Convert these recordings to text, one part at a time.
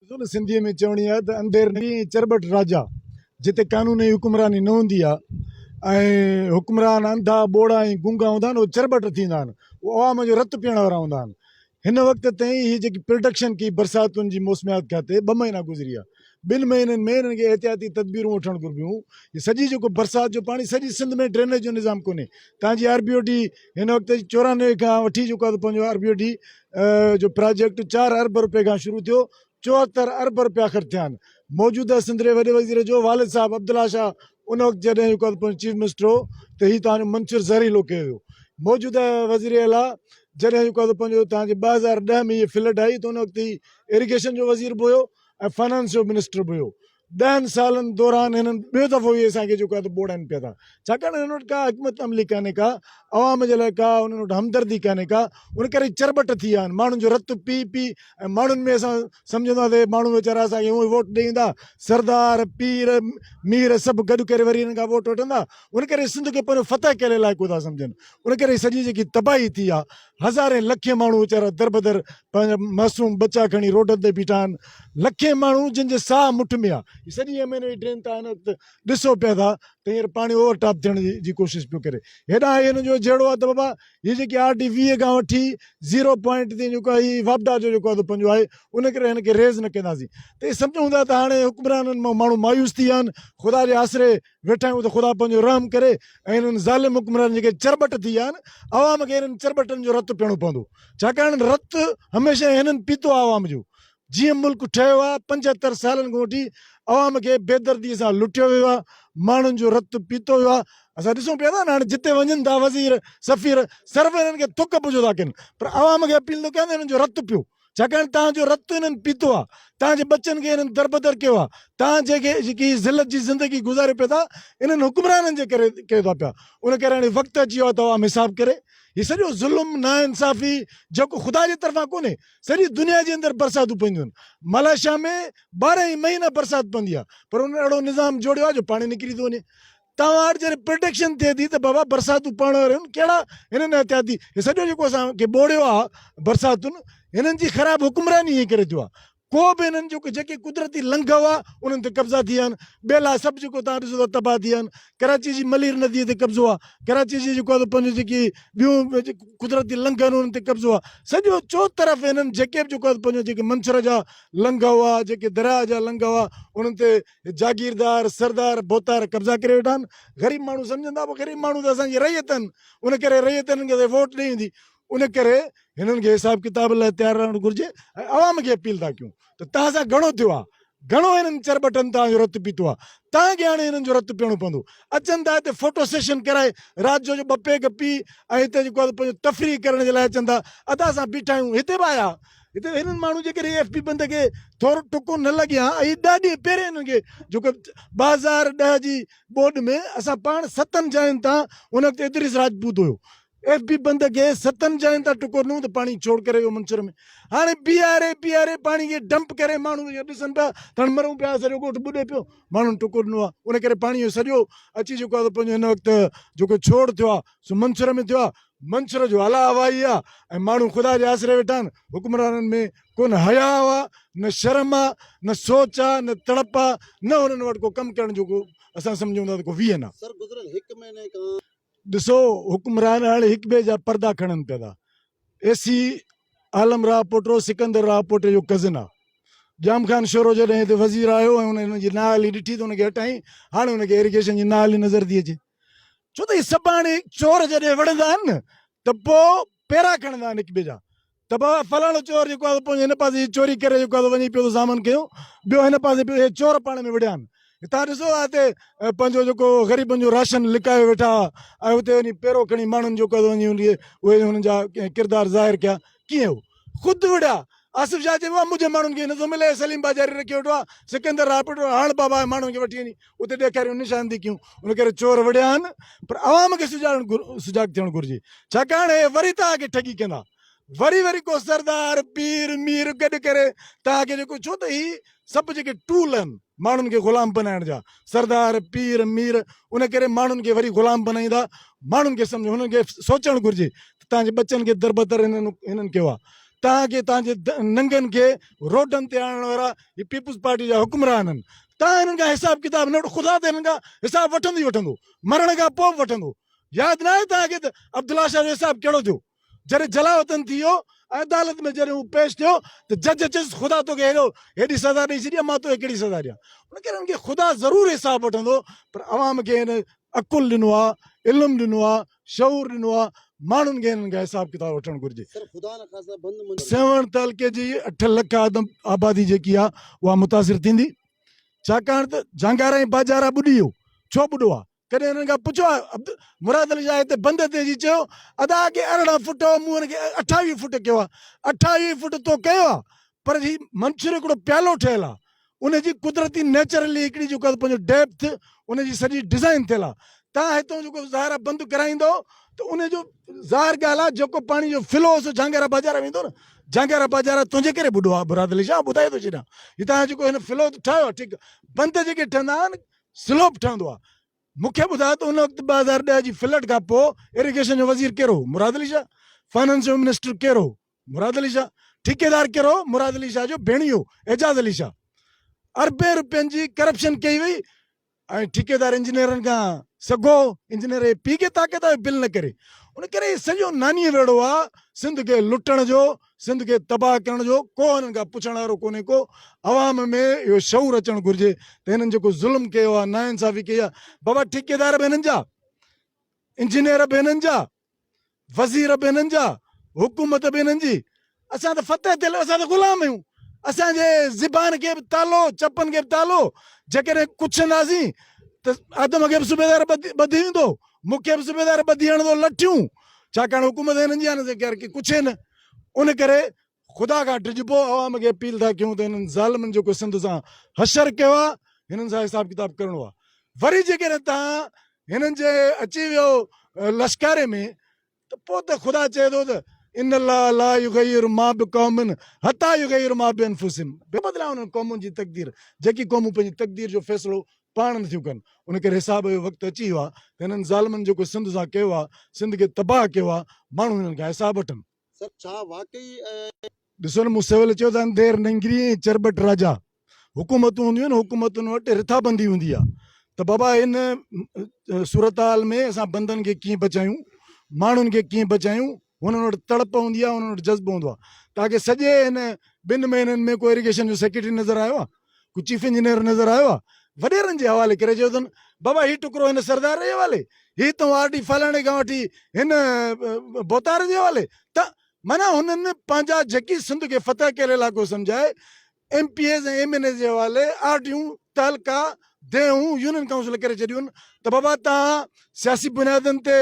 ڏسو نه سنڌيء ۾ چوڻي آهي ته انڌير نگري ۽ چرٻٽ راجا، جتي قانون ۽ حڪمراني نه هوندي آهي ۽ حڪمران انڌا، ٻوڙا ۽ گونگا هوندا آهن، اهي چرٻٽ ٿيندا آهن، اهي عوام جو رت پيئڻ وارا هوندا آهن. هن وقت تائين هي جيڪي پرڊڪشن ڪئي برساتن جي موسميات کاتي ٻه مهينا گذري ويا، ٻن مهينن ۾ هنن کي احتياطي تدبيرون وٺڻ گهربيون. هي سڄي جيڪو برسات جو پاڻي سڄي سنڌ ۾ ڊرينيج جو نظام ڪونهي. تان جي آر بي او ڊي هن وقت 94 کان وٺي جيڪو آهي پنهنجو آر بي او ڊي جو پراجيڪٽ 4 ارب روپيه کان شروع ٿيو 74 ارب روپيا خرچ ٿيا آهن. موجوده سنڌ ري وڏي وزير جو والد صاحب عبدالله شاهه ان وقت جڏهن جيڪو آهي پنهنجو چيف منسٽر هو ته هي تان جو منڇر زهريلو ڪيو ويو. موجوده وزير اعليٰ جڏهن جيڪو آهي پنهنجو تان جي 2010 ۾ هي فلڊ آئي ته ان وقت هي ايريگيشن جو وزير به هيو ۽ فنانس جو منسٽر به هيو. ڏهن سالن دوران هنن ٻيو دفعو اهي اسان کي جيڪو آهي ته ٻوڙائين پيا ٿا. ڇاڪاڻ هنن وٽ ڪا حڪمت عملي ڪانهي ڪا عوام جي لاء ڪا انهن وٽ همدردي ڪانهي ڪا ان ڪري چرٻٽ ٿي ويا آهن ماڻهن جو رت پي پي ۽ ماڻهن ۾ اسان سمجهندو آهي ته ماڻهو ويچارا اسان کي اونئي ووٽ ڏئي ويندا سردار پير مير سڀ گڏ ڪري وري هنن کان ووٽ وٺندا ان ڪري سنڌ کي پنهنجو فتح ڪيل علائقو ٿا سمجهن ان ڪري سڄي جيڪي تباهي ٿي آهي هزارين لکين ماڻهو ويچارا دربدر پنهنجا معصوم ٻچا کڻي روڊن تي بيٺا آهن، لکين ماڻهو جن جي ساهه مٺ ۾ آهي، هي سڄي ايم اين وي ڊرين تان هن وقت ڏسو پيا ٿا ته هينئر پاڻي اوور ٽاپ ٿيڻ جي ڪوشش پيو ڪري، هيڏانهن هن جو جهيڙو آهي ته بابا هي جيڪي آر ڊي 20 کان وٺي زيرو پوائنٽ تائين جيڪو آهي هي واپڊا جو جيڪو آهي پنهنجو آهي ان ڪري هن کي ريز نه ڪنداسين ته هي سمجهون ٿا ته هاڻي حڪمرانن مان ماڻهو مايوس ٿي ويا آهن، خدا جي آسري ويٺا آهيون ته خدا پنهنجو رحم ڪري ۽ انهن ظالم حڪمرانن جيڪي چرٻٽ ٿي ويا آهن عوام کي انهن چرٻٽن جو رت پيئڻو پوندو ڇاڪاڻ رت هميشه هنن پيتو آهي عوام جو جيئن ملڪ ٺهيو آهي 75 سالن کان وٺي عوام کي بيدردي سان لٽيو ويو آهي ماڻهن جو رت پيتو ويو آهي اسان ڏسون پيا ٿا نه هاڻي جتي وڃن ٿا وزير سفير صرف هنن کي ٿڪ پڇو ٿا ڪن پر عوام کي اپيل ٿو ڪيان ته هنن جو رت پيو ڇاڪاڻ توهان جو رت انهن پيتو آهي، توهان جي ٻچن کي انهن دربدر ڪيو آهي، توهان جيڪي جيڪي ذلت جي زندگي گذاريو پيا ٿا انهن حڪمرانن جي ڪري ڪيو ٿا پيا، ان ڪري هاڻي وقت اچي ويو آهي ته عوام حساب ڪري، هي سڄو ظلم ناانصافي جيڪو خدا جي طرفان ڪونهي، سڄي دنيا جي اندر برساتون پونديون آهن، ملائيشيا ۾ 12 ئي مهينا برسات پوندي آهي پر انهن اهڙو نظام جوڙيو آهي جو پاڻي نڪري ٿو وڃي، توهان وٽ جڏهن پرڊڪشن ٿئي ٿي ته بابا برساتون پوڻ واريون آهن ڪهڙا هنن احتياطي هي سڄو جيڪو اسان کي ٻوڙيو آهي برساتن هنن جي خراب حڪمراني ائين ڪري ٿيو آهي ڪو به هنن جو جيڪي قدرتي لنگهه هئا انهن تي قبضا ٿي ويا آهن ٻيلا سڀ جيڪو توهان ڏسو ٿا تباهه ٿي ويا آهن ڪراچي جي ملير ندي تي قبضو آهي ڪراچي جي جيڪو آهي پنهنجو جيڪي ٻيون قدرتي لنگهه آهن انهن تي قبضو آهي سڄو چو طرف هنن جيڪي به جيڪو آهي پنهنجو جيڪي منڇر جا لنگهه هئا جيڪي درياء جا لنگهه هئا انهن تي جاگيردار، سردار، ڀوتار قبضا ڪري ويٺا آهن، غريب ماڻهو سمجهن ٿا غريب ماڻهو ته اسان جي رعيت آهن، ان ڪري رعيت هنن کي ووٽ ڏئي ويندي، ان ڪري هنن کي حساب ڪتاب لاء تيار رهڻ گهرجي ۽ عوام کي اپيل ٿا ڪيون ته توهان سان گهڻو ٿيو آهي، گهڻو هنن چرٻٽن توهان جو رت پيتو آهي، توهان کي هاڻي هنن جو رت پيئڻو پوندو، اچن ٿا هتي فوٽو سيشن ڪرائي رات جو جو ٻه پيگ پي ۽ هتي جيڪو آهي پنهنجو تفريح ڪرڻ جي لاء اچن ٿا، ادا اسان بيٺا آهيون هتي به آيا هتي هنن ماڻهن جي ڪري ايف پي بند کي ٿورو ٽڪو نه لڳي ها ۽ ڏهه ڏينهن پهرين هنن کي جيڪو 2010 جي ٻوڏ ۾ اسان پاڻ ستن جاين تان ان وقت ادريس راجپوت هيو ايف پي بند کي ستن جاين تان ٽڪو ڏنو ته پاڻي ڇوڙ ڪري ويو منڇر ۾ هاڻي بيهاري بيهاري پاڻي کي ڊمپ ڪري ماڻهو ڏسن پيا ته هاڻي مرون پيا سڄو ڳوٺ ٻڏي پيو ماڻهن ٽڪو ڏنو آهي ان ڪري پاڻي سڄو اچي جيڪو آهي پنهنجو هن وقت جيڪو ڇوڙ ٿيو آهي سو منڇر ۾ ٿيو آهي منڇر جو الا هوائي آ ۽ ماڻهو خدا جي آسري ويٺا آهن، حڪمرانن ۾ ڪونه حياء آ، نه شرم آ، نه سوچ آ، نه تڙپ آ، نه انهن وٽ ڪو ڪم ڪرڻ جو ڪو اسان سمجهون ٿا ته ڪو ويهن آ. سر گذريل هڪ مهيني کان. ڏسو حڪمران هاڻي هڪ ٻئي جا پردا کڻن پيا ٿا. اي سي عالم راء پوٽو سڪندر راء پوٽي جو ڪزن آ. ڄام خان شورو جڏهن هتي وزير آيو ۽ ان هن جي نااهلي ڏٺي ته ان کي هٽائين، هاڻي ان کي ايريگيشن جي نااهلي نظر ٿي اچي. ڇو ته هي سڀاڻي چور جڏهن وڙهندا آهن نه ته پوء پيرا کڻندا آهن هڪ ٻئي جا ته بابا فلاڻو چور جيڪو آهي پنهنجي هن پاسي جي چوري ڪري جيڪو آهي وڃي پيو ته ضامن ڪيو ٻيو هن پاسي پيو هي چور پاڻ ۾ وڙهيا آهن هتان ڏسو هتي پنهنجو جيڪو غريبن جو راشن لڪايو ويٺا هئا ۽ اتي وڃي پيرو کڻي ماڻهن جيڪو آهي وڃي اهي هنن جا ڪردار ظاهر ڪيا ڪيئن هو خود وڙهيا. آصف شاهه چيو آهي منهنجي ماڻهن کي نٿو ملي، سليم باجاري رکيو ويٺو آهي، سڪندر راء پٽ هاڻ بابا ماڻهن کي وٺي وڃي اتي ڏيکاريون نشاندهي ڪيون، ان ڪري چور وڙهيا آهن پر عوام کي سجاڳ ٿيڻ گهرجي ڇاڪاڻ اهي وري توهان کي ٺڳي ڪندا وري وري ڪو سردار پير مير گڏ ڪري توهان کي جيڪو ڇو ته هي سڀ جيڪي ٽول آهن ماڻهن کي غلام بنائڻ جا سردار پير مير ان ڪري ماڻهن کي وري غلام بنائيندا ماڻهن کي سمجهو هنن کي سوچڻ گهرجي ته تنهنجي ٻچن کي دربدر هنن هنن ڪيو آهي توهان کي توهان جي ننگن کي روڊن تي آڻڻ وارا هي پيپلز پارٽي جا حڪمران آهن. توهان هنن کان حساب ڪتاب نه وٺو، خدا ته هنن کان حساب وٺندو ئي وٺندو، مرڻ کان پوء به وٺندو. ياد ناهي توهان کي ته عبدالله شاهه جو حساب ڪهڙو ٿيو؟ جڏهن جلاوطن ٿي ويو ۽ عدالت ۾ جڏهن هو پيش ٿيو ته جج چيس خدا توکي هيڏو هيڏي سزا ڏئي ڇڏي مان توکي ڪهڙي سزا ڏيان؟ ان ڪري هن کي خدا ضرور حساب وٺندو پر عوام کي هن عقل ڏنو آ، علم ڏنو آ، شعور ڏنو آ، ماڻهن کي هنن کان حساب ڪتاب وٺڻ گهرجي. سيوهڻ تعلقي جي 8 لک آدم آبادي جيڪي آ اها متاثر ٿيندي ڇاڪاڻ ته جهانگارا ۽ باجارا ٻڏي ويو ڇو ٻڏو آ؟ ڪڏهن هنن کان پڇيو آ؟ مراد علي شاهه هتي بند تي اچي چيو ادا اڳي 18 فوٽ هو مون هن کي 28 فوٽ ڪيو آ 28 فوٽ تو ڪيو آ پر هي منڇر هڪڙو پيالو ٺهيل آ ان جي قدرتي نيچرلي هڪڙي جيڪو آهي پنهنجو ڊيپٿ ان جي سڄي ڊزائين ٿيل آهي تان هتون جيڪو ظاهر آهي بند ڪرائيندو ته ان جو ظاهر ڳالهه آهي جيڪو پاڻي جو فلو سو جهانگيرا بازار ويندو نه جهانگيرا بازار تنهنجي ڪري ٻڏو آهي مراد علي شاهه ٻڌائي ٿو ڇڏيان هتان جيڪو هن فلو ٺاهيو آهي ٺيڪ بند جيڪي ٺهندا آهن سلوپ ٺهندو آهي مون کي ٻڌاء ته ان وقت 2010 جي فلڊ کان پوء اريگيشن جو وزير ڪير هو مراد علي شاهه فائنانس جو منسٽر ڪير هو مراد علي شاهه، ٺيڪيدار ڪير هو؟ مراد علي شاهه جو ڀيڻيو اعجاز علي شاهه. اربين روپين جي ڪرپشن ڪئي وئي ۽ ٺيڪيدار انجنيئرن کان سگهو انجنيئر جي پيء کي طاقت آهي بل نه ڪري. ان ڪري هي سڄو نانيء ويڙهو آ سنڌ کي لٽڻ جو، سنڌ کي تباهه ڪرڻ جو، ڪو هنن کان پڇڻ وارو ڪونهي ڪو. عوام ۾ اهو شعور اچڻ گهرجي ته هنن جيڪو ظلم ڪيو آ، ناانصافي ڪئي آ، بابا ٺيڪيدار به هنن جا، انجنيئر به هنن جا، وزير به هنن جا، حڪومت به هنن جي. اسان ته فتح ٿيل اسان ته غلام آهيون. اسان جي زبان کي به تالو، چپن کي به تالو. جيڪڏهن ڪڇنداسين ته آدم کي به صوبيدار ٻڌي ويندو، مون کي به صوبيدار ٻڌي هڻندو لٺيون. ڇاڪاڻ حڪومت هنن جي آهي نه ڪي ڪڇي نه. ان ڪري خدا کان ڊڄبو، عوام کي اپيل ٿا ڪيون ته هنن ظالمن جيڪو سنڌ سان حشر ڪيو آهي، هنن سان حساب ڪتاب ڪرڻو آهي. وري جيڪڏهن توهان هنن جي اچي ويو لشڪاري ۾ ته پوء ته خدا چئي ٿو ته ان الله لا يغير ما بقوم حتي يغير ما بانفسهم بي بدلايو انهن قومن جي تقدير جيڪي قومون پنهنجي تقدير جو فيصلو پاڻ نٿيون ڪن. ان ڪري حساب جو وقت اچي ويو آهي ته هنن ظالمن جيڪو سنڌ سان ڪيو آهي، سنڌ کي تباهه ڪيو آهي، ماڻهو هنن کان حساب وٺن. سر ڇا واقعي. ڏسو نه مون سول چيو ته انڌير ننگري ۽ چرٻٽ راجا حڪومتون هونديون آهن حڪومتن وٽ رٿابندي هوندي آهي ته بابا ان صورتحال ۾ اسان بندن کي ڪيئن بچايون ماڻهن کي ڪيئن بچايون هنن وٽ تڙپ هوندي آهي هنن وٽ جذبو هوندو آهي تاڪه سڄي هن ٻن مهينن ۾ ڪو اريگيشن جو سيڪريٽري نظر آيو آهي ڪو چيف انجنيئر نظر آيو آ وڏيرن جي حوالي ڪري چيو اٿن بابا هي ٽڪرو هن سردار جي حوالي هي تون آر ڊي فلاڻي کان وٺي هن ڀوتار جي حوالي ته معنيٰ هنن پنهنجا جيڪي سنڌ کي فتح ڪيل علائقو سمجهائي M P As ۽ M N As جي حوالي آر ڊيون تعلقا ديهون يونين ڪائونسل ڪري ڇڏيون ته بابا تان سياسي بنيادن تي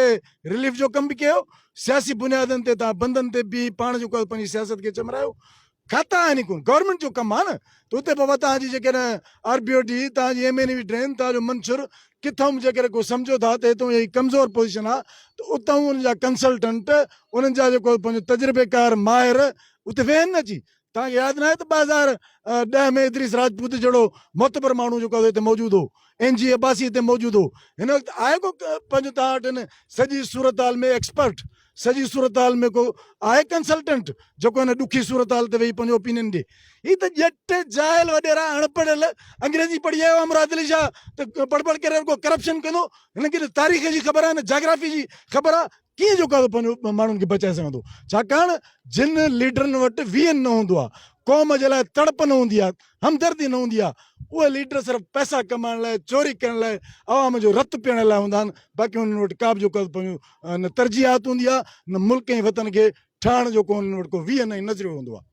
رليف جو ڪم به ڪيو سياسي بنيادن تي تان بندن تي بيهي پاڻ جو پنهنجي سياست کي چمرايو کاتا آهن ئي ڪونه گورنمينٽ جو ڪم آهي نه ته اتي بابا توهان جي جيڪڏهن آر بي او ڊي توهان جي ايم اين وي ڊرين توهان جو منڇر ڪٿان به جيڪڏهن ڪو سمجهو ٿا ته هتون هي ڪمزور پوزيشن آهي ته اتان ان جا ڪنسلٽنٽ انهن جا جيڪو پنهنجو تجربيڪار ماهر اتي ويهن نه اچي توهان کي ياد ناهي ته 2010 ۾ ادريس راجپوت جهڙو معتبر ماڻهو جيڪو هتي موجود هو اين جي عباسي هتي موجود هو هن وقت آهي ڪو پنهنجو توهان وٽ هن سڄي صورتحال ۾ ايڪسپرٽ سڄي صورتحال ۾ ڪو آهي ڪنسلٽنٽ جيڪو هن ڏکي صورتحال تي ويهي پنهنجو اوپينين ڏي. هي ته ڄٽ جاهل وڏيرا اڻ پڙهيل انگريزي پڙهي آيو آهي مراد علي شاهه ته بڙ بڙ ڪري رڳو ڪرپشن ڪندو. هن کي نه تاريخ جي خبر آهي نه جاگرافي جي خبر آهي ڪيئن جيڪو آهي پنهنجو ماڻهن کي بچائي سگهندو. ڇاڪاڻ جن ليڊرن وٽ ويهن نه هوندو آهي قوم جي لاء تڙپ نه هوندي آهي همدردي نه هوندي آهي اهي ليڊر صرف پئسا ڪمائڻ لاء چوري ڪرڻ لاء عوام جو رت پيئڻ لاء هوندا آهن باقي انهن وٽ ڪا به جيڪو آهي پنهنجو نه ترجيحات هوندي آهي نه ملڪ ۽ وطن کي ٺاهڻ جو ڪو انهن وٽ ڪو ويهن ۽ نظريو هوندو آهي.